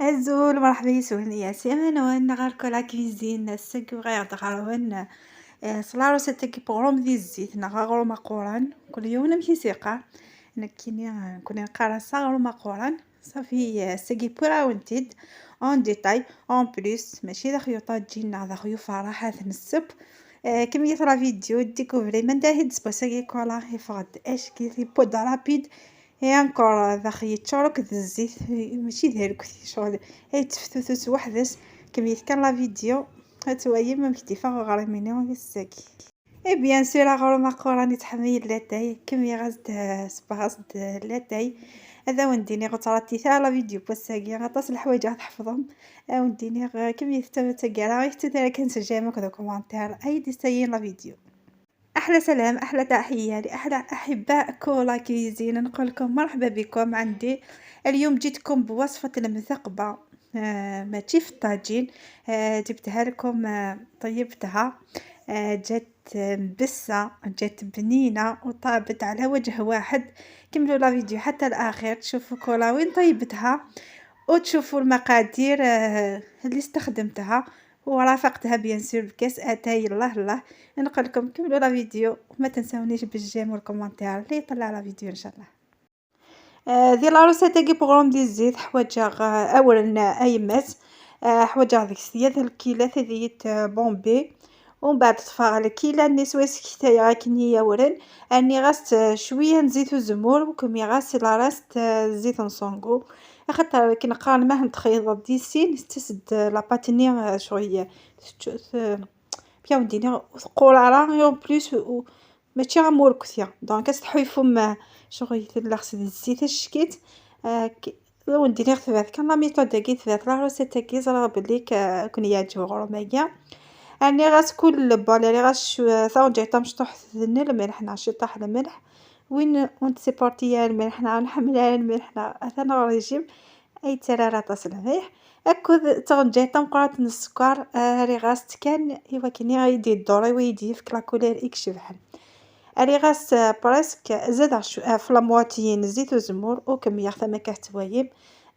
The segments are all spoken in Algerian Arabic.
Azul, مرحبا يسون ياسين ون غير la cuisine السك غير تغرون س la recette كي بغروم ذي الزيت نغ قوران كل يوم نمشي سيقا نكيني كوني نقرا صغر قوران صافي سكي بوراونتيد en détail. En plus ماشي ذا خيوطات تجينا ذا خيو فرحات نسب كمية la vidéo découvrez من داهي دسبوساكي كولا يفغد اش كي بود rapide et encore ذا خيتشورك ذا الزيت ماشي ذا شغل اي تفتوتوس وحدس كمية كان la vidéo هتوايا ما مكتفا غير ميني الساكي. Et bien sûr اغروم قوراني تحميل لاتاي كمية غاز سباغاس لاتاي هذا ونديني غتراتي تا la vidéo بوساكي غطاس الحوايج تحفظهم ونديني كمية تا تاكارا حتى كان j'aime كذا commentaire اي ديستايين la vidéo. احلى سلام، احلى تحيه لاحلى احباء كولا cuisine. نقول لكم مرحبا بكم عندي. اليوم جيتكم بوصفه المثقبه ماشي في الطاجين، جبتها لكم، طيبتها، جات مبسه، جات بنينه وطابت على وجه واحد. كملوا la vidéo حتى الاخير تشوفوا كولا وين طيبتها وتشوفوا المقادير اللي استخدمتها ورافقتها bien sûr بكاس اتاي. الله الله، نقول لكم كملوا la vidéo وما تنسونيش بال j'aime وال commentaire اللي يطلع la vidéo ان شاء الله. ذي la recette كي بغروم دي الزيت حوايج اولا ايمات حوايج هذيك ثلاث الكيلات هذيت بومبي ومن بعد طفى الكيلة ني سواس كتايا كني ورن اني غاس شويه نزيت الزمور وكمي غاس la reste زيت نصونغو خاطر كي نقارن ما نتخيط ديسين تسد la pâte ني شويه بيا وديني قرارة en plus ماشي غمور كثير donc تحيفهم شغل يتلخص الزيت الشكيت وندير تبعت كان la méthode كي تبعت la recette كي زرا بلي كون يعجب غروماكيا اني غاس كل bol غاس ثاوجي مشطوح الملح نعشي طاح الملح وين ونت سيبورتي الملح نحمل الملح اثنا ريجيم اي ترى طاس الملح اكد تغنجي تمقرات السكر ري غاس كان ايوا كني غيدي الدوري ويدي في la couleur اكش بحال اري غاس presque زاد في la moitié زيت وزمور وكمية ثما كهتوايب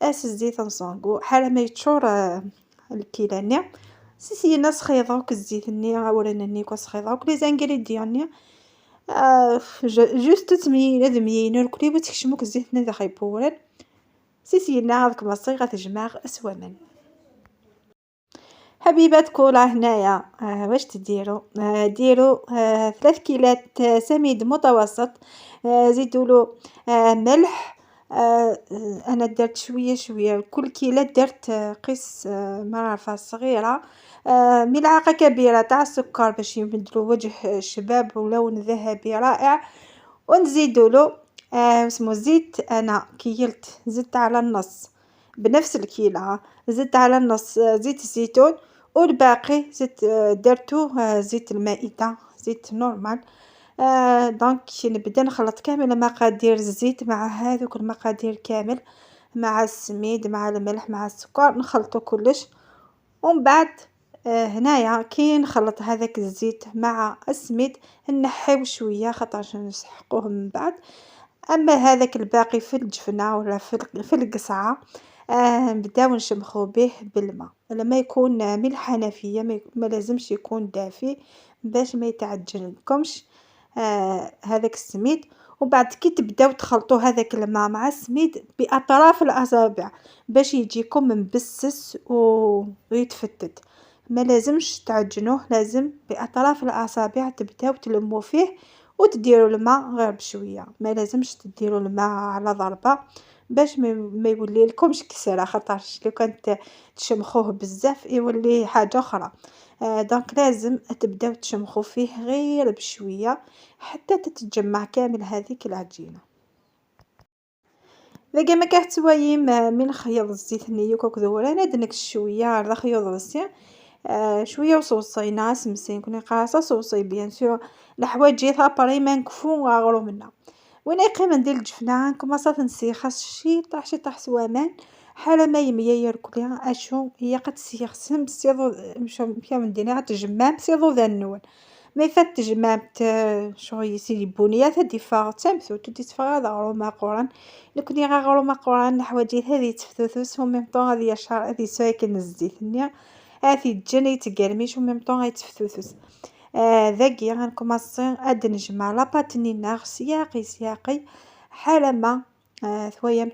اس الزيت نصونغو حالا ما يتشور الكيلاني سيسي ناس خيضوك الزيت ني ولا ني كوس خيضوك les ingrédients ني juste تميين ذميين الكلي بتكشموك الزيت ني خيبورن سيسي هذاك مصيغة تجمع اسوامان. حبيبات كولا هنايا واش تديروا؟ ديروا 3 كيلات سميد متوسط، زيدوا له ملح، انا درت شويه شويه كل كيلة درت قيس معرفه صغيره، ملعقه كبيره تاع السكر باش يبدلوا وجه شباب ولون ذهبي رائع، ونزيدوا له اسمو زيت. انا كيلت زدت على النص بنفس الكيله، زدت على النص زيت الزيتون والباقي زدت درتو زيت المائدة زيت normal. Donc نبدا نخلط كامل مقادير الزيت مع هذوك المقادير كامل مع السميد مع الملح مع السكر نخلطو كلش. ومن بعد هنايا كي نخلط هذاك الزيت مع السميد نحيو شويه خاطرش نسحقوه من بعد. اما هذاك الباقي في الجفنه ولا في القصعه نبداو نشمخو به بالماء. لما يكون من الحنفيه ما لازمش يكون دافي باش ما يتعجنلكمش هذاك السميد. وبعد كي تبداو تخلطوا هذاك الماء مع السميد باطراف الاصابع باش يجيكم مبسس ويتفتت، ما لازمش تعجنوه، لازم باطراف الاصابع تبداو تلموا فيه وتديروا الماء غير بشويه، ما لازمش تديروا الماء على ضربه باش ما يولي لكمش كسرة، خاطرش لو كان تشمخوه بزاف يولي حاجه اخرى. donc لازم تبداو تشمخو فيه غير بشويه حتى تتجمع كامل هذيك العجينه. ذاك ما كهتوايم من خيض الزيت نيوك وكذا دنك شويه راه خيوط الزيت شويه وصوصينا سمسين كوني قاصه صوصي bien sûr الحوايج après ما نكفو غرو منا وين يقيم ندير الجفنه كما نسيخ شي طاح شي طاح سوامان حالا ما يميا يركلي اشو هي قد سيخ سم سيضو مشو مشاو نديني غتجمام سيضو ذا النون ما يفات تجمعت شغل سيدي بونية تدي فاغ تامثو تدي تفاغ هذا غروم قران. نكوني غا غروم قران نحواجي هذه تفتوتوس و ميم طون هذه يشار هذه ساكن الزيت نيا هذه تجني تقرميش و ميم طون تفتوتوس. ذاكي غنكوماسي اد نجمع لاباط نينا سياقي سياقي حالما ثويام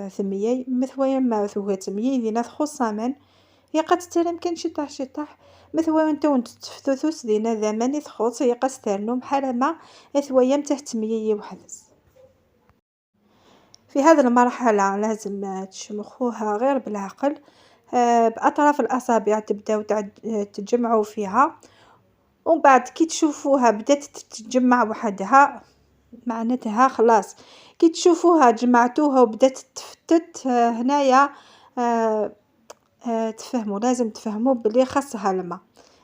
ثميي مثويام ثوات ميي دينا تخص أمان يقد تلم كان شطح شطح مثويام تون تفتوتوس دينا ذا تخص يقد ترنم حالما ثويام تحت ميي وحدس. في هذه المرحلة لازم تشمخوها غير بالعقل، بأطراف الأصابع تبداو تجمعوا فيها، ومن بعد كي تشوفوها بدات تتجمع وحدها معناتها خلاص. كي تشوفوها جمعتوها وبدات تفتت، هنايا، تفهموا، لازم تفهموا بلي خاصها الماء.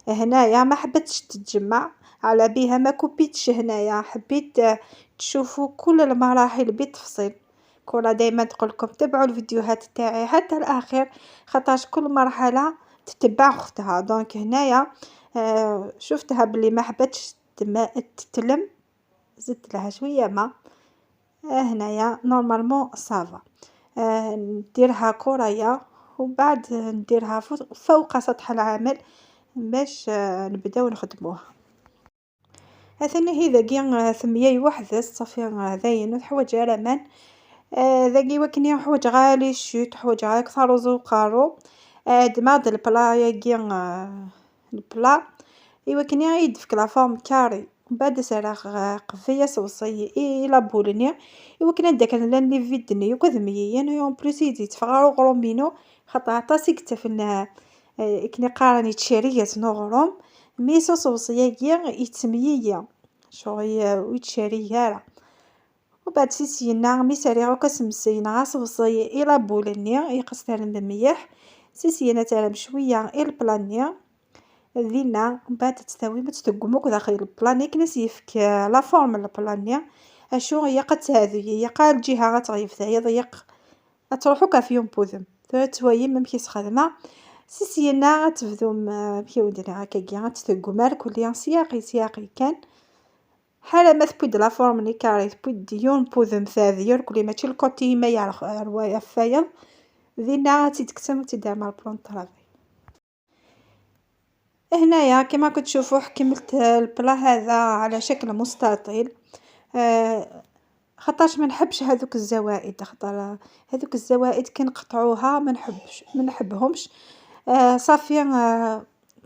هنايا ما حبتش تتجمع على بيها ما كوبيتش هنايا، حبيت تشوفوا كل المراحل بالتفصيل. كولا دايما تقولكم تبعوا الفيديوهات تاعي حتى الاخير، خاطرش كل مرحله تتبع اختها. دونك هنايا، شفتها بلي ما حبتش تتلم، زدت لها شويه ماء. هنايا normalement ça va. نديرها كرية وبعد نديرها فوق سطح العمل باش نبداو نخدموها. هاثاني هي ذاكي ثمية وحدة صافي ذاين حوايج رمان. ذاكي وكني حوايج غالي شوت حوايج غا أكثر رز وقارو. دماغ ال plat ياكي ال plat إوا كني يدفك la forme carrée. من بعد سراغ قفية صوصي إي la boule ني. إوا كنا داك لان les vides ني وكذ ميين en plus يزيد تفغارو غرومينو خاطر عطاسي كتفن كني قارني تشارية نغروم mais صوص ياكي يتمييا شغل ويتشاري راه. وبعد سيسينا مي ساري غوكا سمسينا صوصي إي la boule ني يقص مليح سيسينا تاع شوية إي ال plat ني دينا. من بعد تستوي ما تستقموك داخل ال plat ني كناس يفك la forme ال plat ني اشو هي قد هذه هي قال جهة غتغيب هي ضيق تروحو كافيون بوذم توايم ممكن خدمة سيسينا تبدو بكي ودير هكاكي غتستقمار كل سياقي سياقي كان حالة ما تبيد la forme ني carrée تبيد ديون بوذم ثاذيور كل ماشي ال côté ما يعرف رواية فايض دينا تيتكسم تيدار مع ال plan travail. هنايا كما كنت تشوفوا حكمت ال plat هذا على شكل مستطيل، خاطرش ما نحبش هذوك الزوائد، خاطر هذوك الزوائد كي نقطعوها ما نحبهمش. صافي،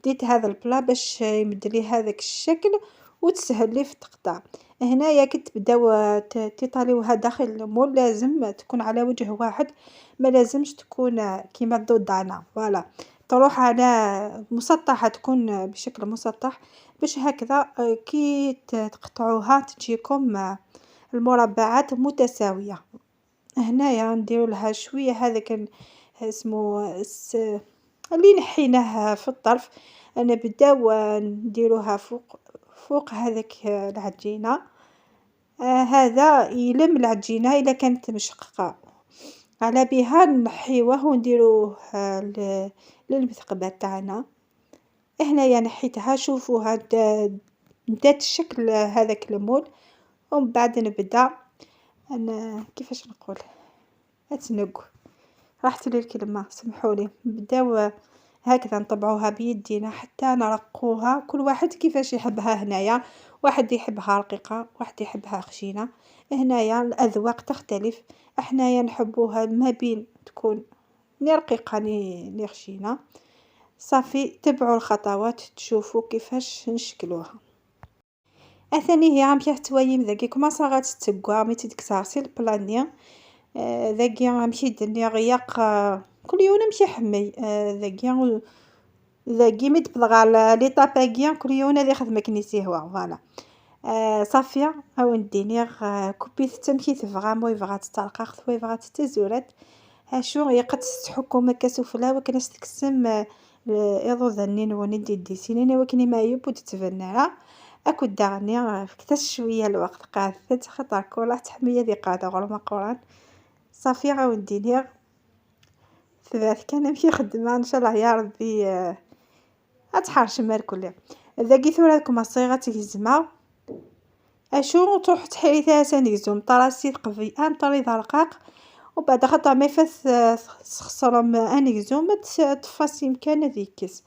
ديت هذا ال plat باش يمدلي هذاك الشكل وتسهل لي في التقطاع. هنايا كي تبداو تيطاليوها داخل ال moule لازم تكون على وجه واحد، ما لازمش تكون كيما الدودانة voilà تروح على مسطحة، تكون بشكل مسطح باش هكذا كي تقطعوها تجيكم المربعات متساوية. هنايا نديرو لها شوية هذاك اسمو اللي نحيناه في الطرف، نبداو نديروها فوق هذاك العجينة. هذا يلم العجينة إلا كانت مشققة، على بها نحيوه ونديروه للمثقبة تاعنا. هنايا نحيتها، شوفوها دات الشكل هذاك ال moule. ومن بعد نبدا أنا كيفاش نقول اتنق راحت لي الكلمة سمحولي. نبداو هكذا نطبعوها بيدينا حتى نرقوها، كل واحد كيفاش يحبها. هنايا واحد يحبها رقيقة، واحد يحبها خشينة. هنايا الأذواق تختلف، احنايا نحبوها ما بين تكون ني رقيقة ني خشينة. صافي تبعوا الخطوات تشوفوا كيفاش نشكلوها. اثاني هي عم توايم ذاكي كما صاغات تسقوا مي تدكسارسي ال plat ني. ذاكي عم دنيا غياق، كل يوم نمشي حمي. ذاكي مي تبلغ على l'étape اكيا كل يوم هذي خدمة كنيسي هو voilà. صافية او نديني كوبيت تمشي تبغى مو يبغى تترقق ثوا يبغى تتزورات اشو يقد تحكم كسفلا وكناس تكسم إضو ذنين وندي ديسينين وكني ما يبو تتبنى اكو داغني فكتاش شويه الوقت قاعدت خاطر كولا تحميه ذي قاعده غير ما قران. صافي غاونديني ثبات كان نمشي خدمه ان شاء الله يا ربي اتحرش مال كل. ذاكي ثورا كوماسيغ تيڨزما اشو تروح تحيري ثا نيڨزوم طراسي قبل ان طري رقاق، وبعد خاطر ما يفات تخسرم انيڨزوم تفاصيم كان ذيكس،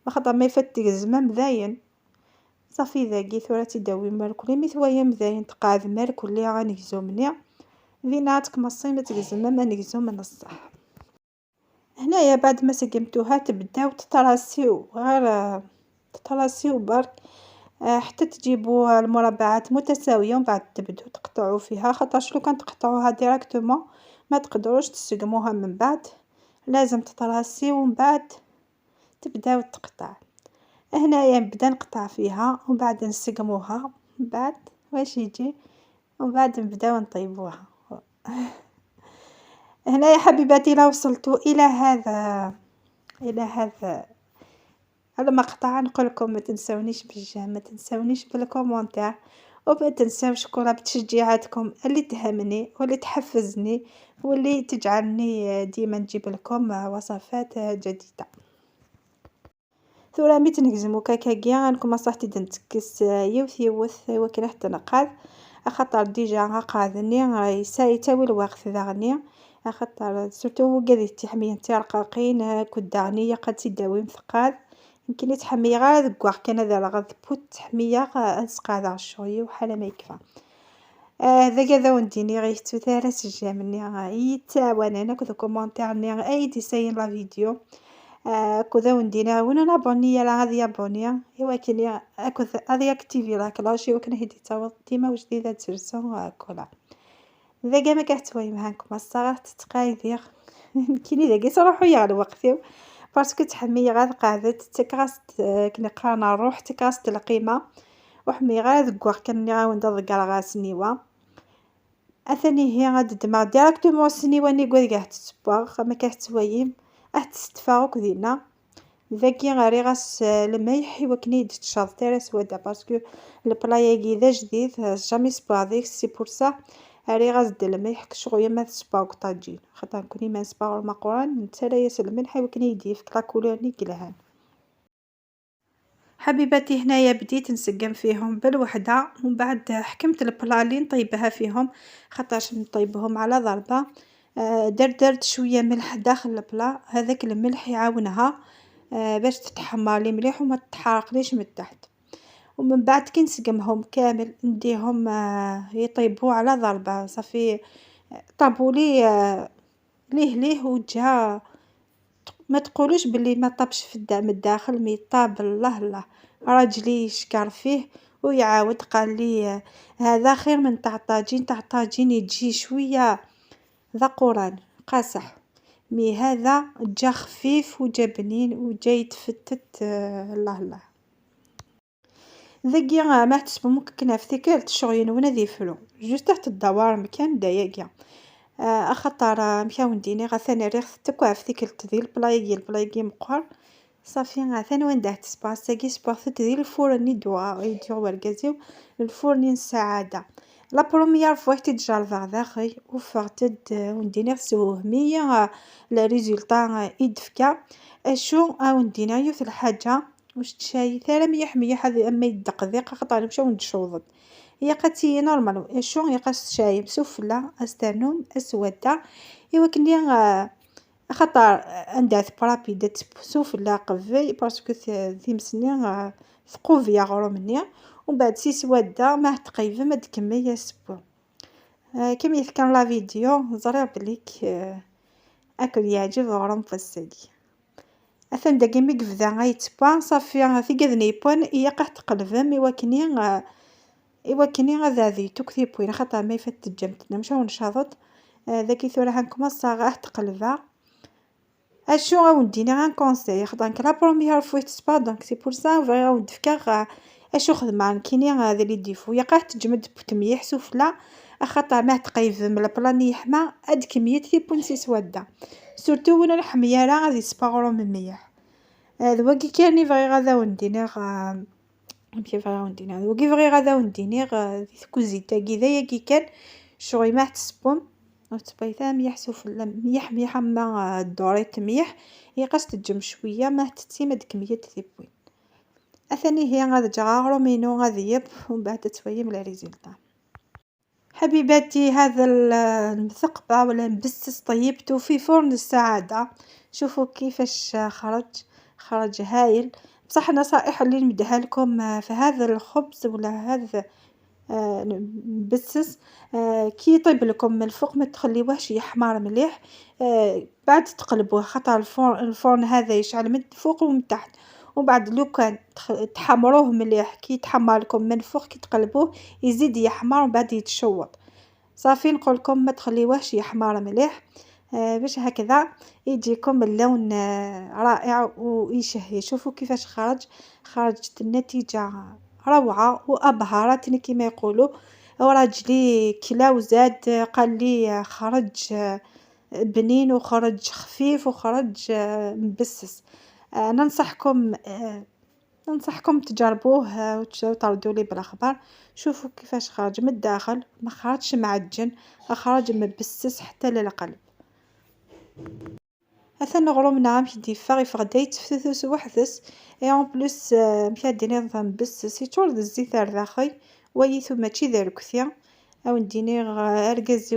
خاطر ما يفات تيڨزما مذاين. صافي ذاكي ثورا تيداوي مالكولي ميثوايا مذاين تقعد مالكولي انيڨزوم ني ذينا تكمصي ما تيڨزما ما نيڨزوم من الصح. هنايا بعد ما سقمتوها تبداو تطراسيو، غير تطراسيو برك حتى تجيبو المربعات متساوية، ومن بعد تبداو تقطعو فيها، خاطرش لو كان تقطعوها directement ما تقدروش تسقموها من بعد، لازم تطراسيو ومن بعد تبداو تقطع. هنايا نبدا نقطع فيها ومن بعد نسقموها، من بعد واش يجي ومن بعد نبداو نطيبوها. هنايا حبيباتي لو وصلتوا الى هذا المقطع نقول لكم ما تنسونيش بال j'aime، ما تنسونيش بال commentaire، وما تنساوش كرة بتشجيعاتكم اللي تهمني واللي تحفزني واللي تجعلني ديما نجيب لكم وصفات جديدة. ثورا مي تنڨزمو كاكاكيا غنكون صحتي نتكس يوث يوث وكنا حتى نقاد، خاطر déjà قاعدني يساوي الوقت ذاغني، خاطر surtout وقاد تحمي تيرقاقين كداغني قد تداوي مثقال. يمكن يتحمي غير ذكواغ كان هذا راه بوت تحمية نسقعد الشغل وحالا ما يكفى. ذاك هذا ونديني غير ثلاث j'aime ني يتعاون كذا commentaire ني اي ديساين la vidéo. كذا وندينا وين نابوني راه غادي يابوني ايوا كاين غادي activer la cloche ايوا كان هيدي تاوض ديما وجديدة ترسو كولا. ذاك ما كحتوي معاكم الصراحة تتقايدير كاين ذاك يصروحو يا الوقت parce que تحمي غير قعدت تكراس كني قانا الروح تكراس القيمة وحمي غير ذكواغ كان غاون ضكر غاسنيوا. اثاني هي غاد دماغ directement سنيوا ني كوا كاع تسبوغ ما كحتويم اه تستفاغ كذينا. ذاكي غاري غاس الملح وكني تشاط تاع سوادا parce que ال plat ياكي ذا جديد jamais سبوغ ديك c'est pour ça اري غاس د الملح كشغل ما تسبوغ طاجين، خاطر كوني ما نسبوغ المقرون نتسالا الملح وكني يديف la couleur ني كلهان. حبيباتي هنايا بديت نسقم فيهم بالوحدة، ومن بعد حكمت ال plat اللي نطيبها فيهم خاطرش نطيبهم على ضربة. درت شوية ملح داخل ال plat، هذاك الملح يعاونها باش تتحمر لي مليح وما تحرقليش من تحت. ومن بعد كي نسقمهم كامل نديهم يطيبوا على ضربة صافي طابولي ليه ليه وجا ما تقولوش بلي ما طابش في من الداخل، mais طاب الله الله. راجلي يشكر فيه ويعاود قال لي هذا خير من تاع الطاجين، تاع الطاجين يجي شوية ذا قران قاصح، mais هذا جا خفيف وجا بنين وجا يتفتت الله الله. ذاكي ما تسبو ممكن في تيكلت الشغل ونا ذي فلو juste تحت الدوار مكان داياكيا. خاطر مشاو نديني غاثاني ريغ تكوا في تيكلت ذي البلايكي البلايكي مقر صافي غاثاني وين داه تسبا ساكي سبا ذي ال four ني دوا يدير وركازيو ال four ني السعادة. la première fois تيتجربها داخل وفغتد ونديني سوهمية le résultat يدفكا اشو او ندينا يوث الحاجة واش تشاي ثلا ميح ميح هذه اما يدقدق خاطر نمشيو ندشوضد هي قاتي normal اشو يقاس شاي مسوفلا استنوم اسودا ايوا كني خاطر عندها برابيد سوفلا قفي parce que ثيمسني ثقوفيا غرومني ومن بعد سي سوادا ما تقيفة ما تكمل يا سبو. كيما يذكر la vidéo زرير بليك اكل يعجب غروم فالساقي. اثن داكي مي قفدا غايتبا صافي ثيقاذني بوان إيا قاه تقلبم إوا كني غادا ذي توك بوين خاطر ما يفات تجمت نمشاو نشاضت. ذاكي ثورا هانكم غاه تقلبا اشو غاونديني un conseil خاطر la première fois تسبا donc c'est pour ça بغي غاوندفكا اشو خدمة كيني هذا les défauts يا قاه تجمد بتميح سفلى خاطر ما تقيف من ال plat ني يحمى اد كمية تيبون سي سوادا surtout وين الحميارة غادي سباغرو من ميح. ذواكي كان بغي غادا ونديني كيف غاونديني ذواكي بغي غادا ونديني ثكوزيتا كي كي كان شغل ما تسبوم تبغي ميح سفلى ميح ميح اما دوريت ميح يقاس تجم شوية ما تتسيم هاد كمية تيبوين. اثاني هي غادي أغروم غادي يب ومن بعد تفيم les résultats. حبيباتي هذا المثقبة ولا المبسس طيبته في فرن السعادة. شوفوا كيفاش خرج، خرج هايل. بصح النصائح اللي نمدها لكم في هذا الخبز ولا هذا المبسس، كي يطيب لكم من الفوق ما تخليوهش يحمر مليح، بعد تقلبوه، خاطر الفرن هذا يشعل من الفوق ومن تحت، ومن بعد لو كان تحمروه مليح كي يتحمر لكم من الفوق كي تقلبوه يزيد يحمر ومن بعد يتشوط. صافي نقول لكم ما تخليوهش يحمر مليح، باش هكذا يجيكم اللون رائع ويشهي. شوفوا كيفاش خرج، خرجت النتيجة روعة وأبهرتني كما يقولوا. وراجلي كلا وزاد قال لي خرج بنين وخرج خفيف وخرج مبسس. ننصحكم تجربوه وتردوا لي بالاخبار. شوفوا كيفاش خرج من الداخل، ما خرجش معجن، خرج مبسس حتى للقلب. اثن غرومنا مش ديفا يفغد يتفتت وحدس، et en plus مشى ديني مبسس يتور الزيت الداخل ويثو ماشي ذا ركثيا. او نديني اركازي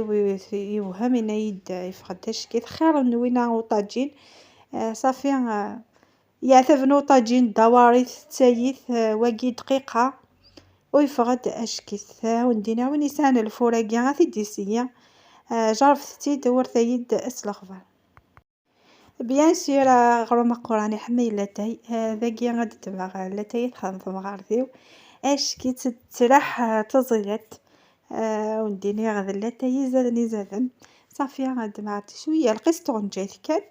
يوهم إنا يد يفغد كيف خير نوينا وطاجين. صافي يعتبنو طاجين دواريث تسايث واقي دقيقة ويفغد أشكيث. وندينا وين يسان الفوراكي غادي ديسيا جربت دورت يد الخبر. bien sûr غروم قراني حمي لاتاي ذاكي غادي تبغ لاتاي تخدم غارثيو اشكي تترح تزيت. ونديني غاد لاتاي زادني زادن. صافي غاد مع شوية القيس تغنجيت كان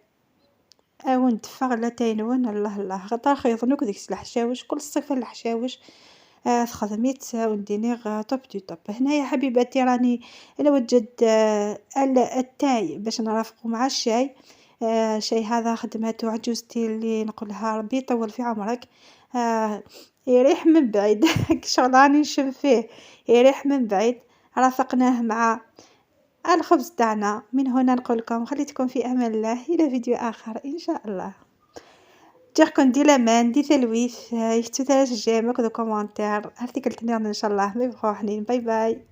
وندفع لاتاي نون الله الله غطا خيطنوك ديك الحشاوش كل الصفة الحشاوش. تخدميت ونديني top du top. هنايا حبيباتي راني نوجد التاي باش نرافقو مع الشاي. الشاي هذا خدمته عجوزتي اللي نقولها ربي يطول في عمرك. يريح من بعيد شغل راني نشم فيه يريح من بعيد. رافقناه مع الخبز تاعنا. من هنا نقول لكم خليتكم في امان الله الى فيديو اخر ان شاء الله. جاكم دي لامان دي ثلويث يكتب ثلاث j'aime و commentaire ارتيكل ان شاء الله. باي باي.